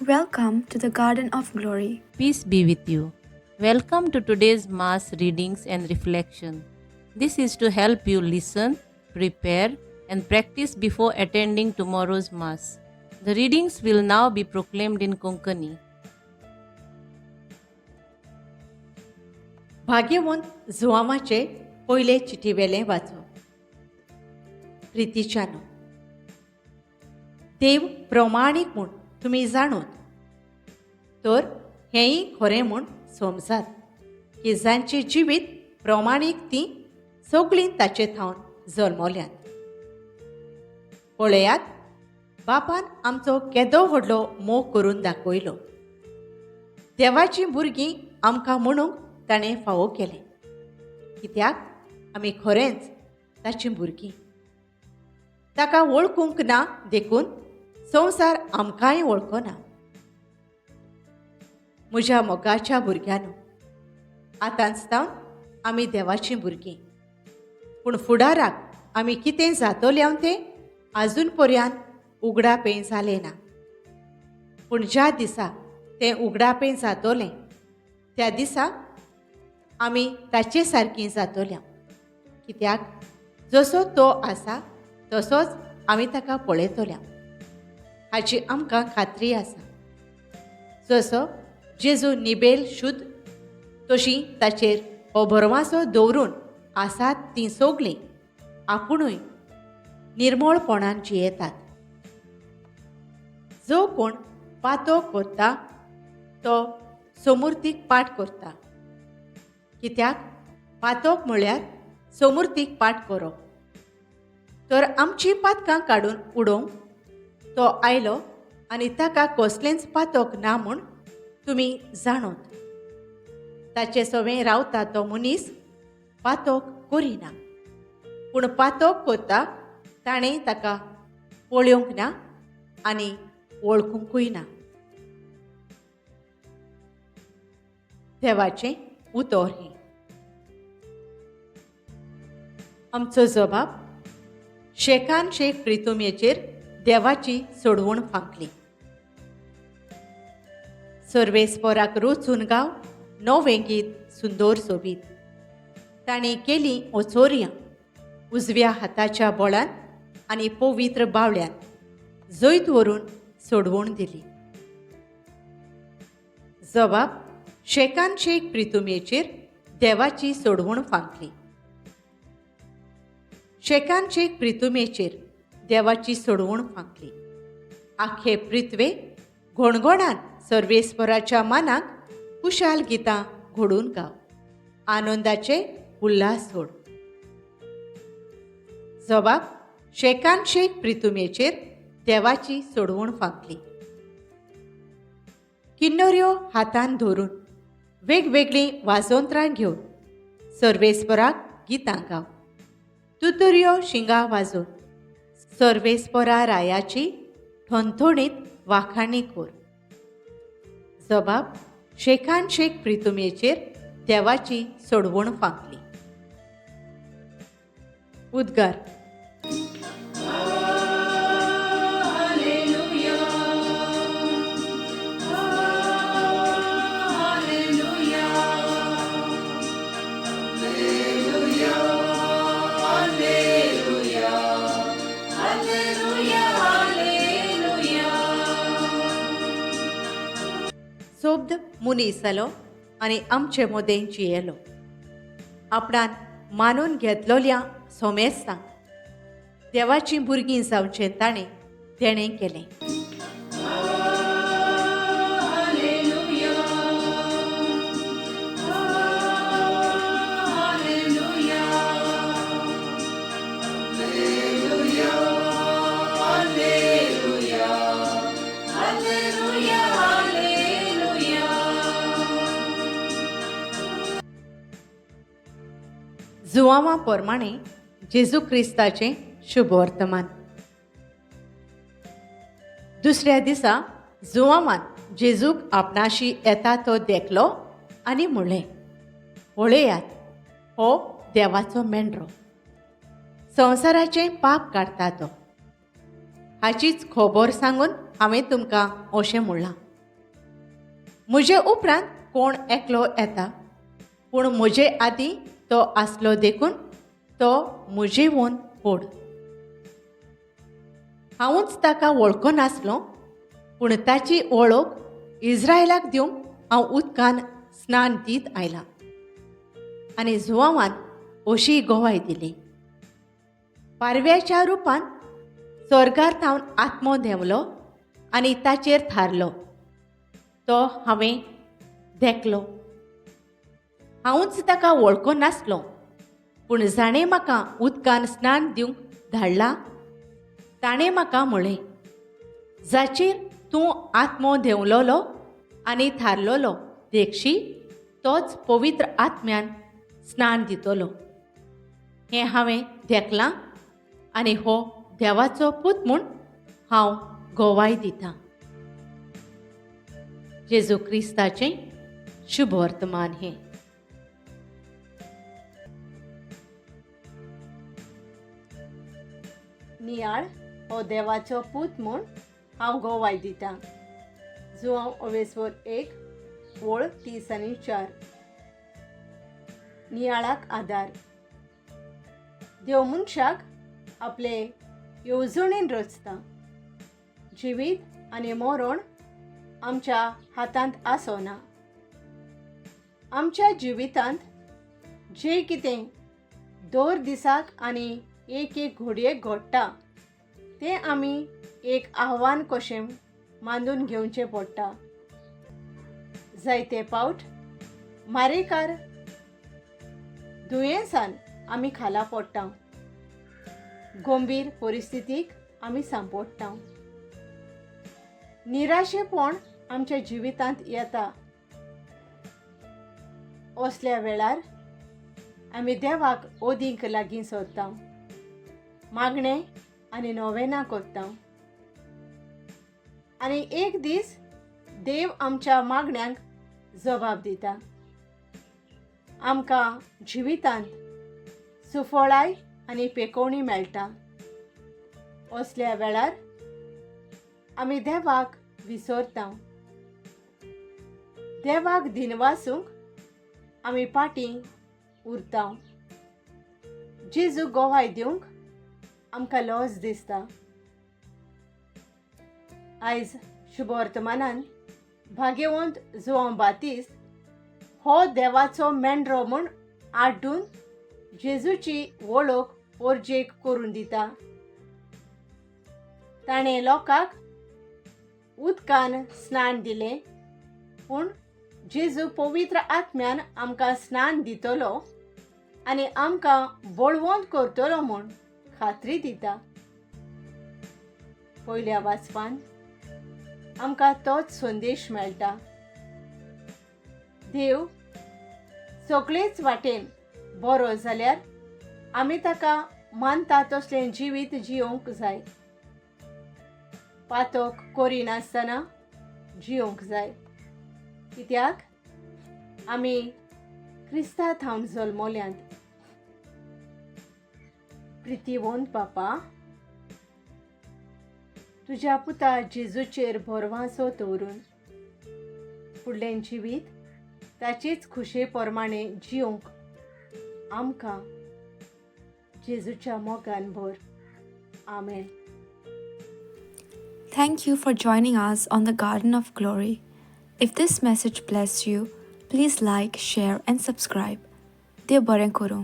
Welcome to the Garden of Glory. Peace be with you. Welcome to today's Mass readings and reflection. This is to help you listen, prepare, and practice before attending tomorrow's Mass. The readings will now be proclaimed in Konkani. भाग्यवंत जुवामाचे पयले चिटीवेलें वाचप. प्रितीच्यानो, देव प्रमाणीक म्हूण तुमी जाणून तर हेंय खरें म्हूण समजात की जांचें जिवीत प्रमाणीक तीं सगळीं ताचे थावन जल्मल्यांत. पळयात, बापान आमचो केदो व्हडलो मोग करून दाखयलो. देवाचीं भुरगीं आमकां म्हणूंक ताणें फावो केलें, कित्याक आमी खरेंच ताचीं भुरगीं. ताका वळखूंक ना देखून संवसार आमकांय वळखना. म्हज्या मोगाच्या भुरग्यांनो, आतांच तावन आमी देवाचीं भुरगीं, पूण फुडाराक आमी कितें जातले तें आजून पर्यंत उगडापें जालें ना. पूण ज्या दिसा तें उगडापें जातलें त्या दिसा आमी ताचे सारकीं जातल्या, कित्याक जसो तो आसा तसोच आमी ताका पळयतल्या हाची आमकां खात्री आसा. जसो जेजू निबेल शुद्ध तशी ताचेर हो भरवासो दवरून आसात तीं सगळीं आपुणूय निर्मळपणान जियेतात. जो कोण पातो करता तो सोमुर्तीक पाठ करता, कित्याक पातोक म्हळ्यार सोमुर्तीक पाठ करप. तर आमचीं पातकां काडून उडोवंक तो आयलो आनी ताका कसलेंच पातक ना म्हूण तुमी जाणोत. ताचे सवें रावता तो मनीस पातक करिना, पूण पातक करता ताणें ताका पळोवंक ना आनी वळखुंकूय ना. देवाचें उतर हें. आमचो जबाब शेखान शेख प्रितुमेचेर देवाची सोडवण फांकली. सर्वेस्पराक रोचून गांव नवें गीत सुंदर सोबीत. ताणें केली ओचोरयां उजव्या हाताच्या बळान आनी पवित्र बावल्यान जैत व्हरून सोडवण दिली. जबाब शेखान शेख प्रितुमेचेर देवाची सोडवण फांकली. शेखान शेख प्रितुमेचेर देवाची सोडवण फांकली. आखे पृथ्वे घणघणान सर्वेस्पराच्या मानाक कुशाल गितां घडून गाव, आनंदाचे उल्हास सोड. जबाब शेखान शेख प्रितुमेचेर देवाची सोडवण फांकली. किन्नऱ्यो हातान धरून वेगवेगळीं वाजोंत्रां घेवन सर्वेस्पराक गितां गाव, तुतुऱ्यो शिंगा वाजोवन सर्वेस्परा रायाची ठणठणीत वाखाणी कोर. जबाब शेखान शेख प्रितुमेचेर देवाची सोडवण फांकली. उद्गार. सोब्द मनीस जालो आनी आमचे मदें जियेलो. आपणान मानून घेतलोल्या सोमेस्तांक देवाचीं भुरगीं जावचें ताणें देणें केलें. जुवांवा प्रमाणे जेजू क्रिस्ताचें शुभवर्तमान. दुसऱ्या दिसा जुवांवान जेजूक आपणाशी येता तो देखलो आनी म्हणलें, पळयात, हो देवाचो मेंढरो, संवसाराचें पाप काडटा तो. हाचीच खबर सांगून हांवें तुमकां अशें म्हणलां. म्हजे उपरांत कोण एकलो येता, पूण म्हजे आदीं तो आसलो देखून तो म्हजेवून व्हड. हांवूच ताका वळखनासलो, पूण ताची वळख इस्रायलाक दिवंक हांव उदकान स्नान दीत आयलां. आनी जुवांवान अशी गवाय दिली, पारव्याच्या रुपान स्वर्गार थावन आत्मो देंवलो आनी ताचेर थारलो, तो हांवें देखलो. हांवूच ताका वळखनासलो, पूण जाणें म्हाका उदकान स्नान दिवंक धाडला ताणें म्हाका म्हळें, जाचेर तूं आत्मो देंवलोलो आनी थारलोलो देखशी, तोच पवित्र आत्म्यान स्नान दितलो. हें हांवें देखलां आनी हो देवाचो पूत म्हूण हांव गवाय दितां. जेजू क्रिस्ताचें शुभ वर्तमान हें. नियाळ हो देवाचो पूत म्हूण हांव गवाय दितां. जुवांव ओवेसवर 1 ओळ 30 आनी 4. नियाळाक आदार. देव मनशाक आपले येवजणेन रचता. जिवीत आनी मरण आमच्या हातांत आसना. आमच्या जिवितांत जें कितें दर दिसाक आनी एक एक घडयेक घडटा तें आमी एक आव्हान कशें मानून घेवचें पडटा. जायते पावट मारेकार दुयेंसान आमी खाला पडटा, गंभीर परिस्थितीक आमी सांपडटा, निराशेपण आमच्या जिवितांत येता. असल्या वेळार आमी देवाक ओदींक लागीं सोदता, मागणें आनी नोवेनां करता आनी एक दीस देव आमच्या मागण्यांक जबाब दिता. आमकां जिवितांत सुफळाय आनी पेकोवणी मेळटा. असल्या वेळार आमी देवाक विसरता, देवाक दिनवासूंक आमी फाटीं उरता. जेजू गवाय दिवंक आमकां लज दिसता. आयज शुभवर्तमानान भाग्यवंत जुवांव बातीस हो देवाचो मेंढरो म्हूण आड्डून जेजूची वळख पोरजेक करून दिता. ताणें लोकांक उदकान स्नान दिलें, पूण जेजू पवित्र आत्म्यान आमकां स्नान दितलो आनी आमकां बळवंत करतलो म्हूण खात्री दिता. पयल्या वाचपान आमकां तोच संदेश मेळटा. देव सगळेच वाटेन बरो जाल्यार आमी ताका मानता तसलें जिवीत जियोवंक जाय. पातक करिनासतना जियोवंक जाय, कित्याक आमी क्रिस्ता थावन जल्मल्यांत. प्रितीवंत बापा, तुज्या पुता जेजूचेर भरवासो दवरून फुडलें जिवीत ताचेच खुशे प्रमाणे जियोवंक आमकां जेजूच्या मोगान भर. आमेन. Thank you for joining us on the Garden of Glory. If this message blessed you, please like, share and subscribe. देव बरें करूं.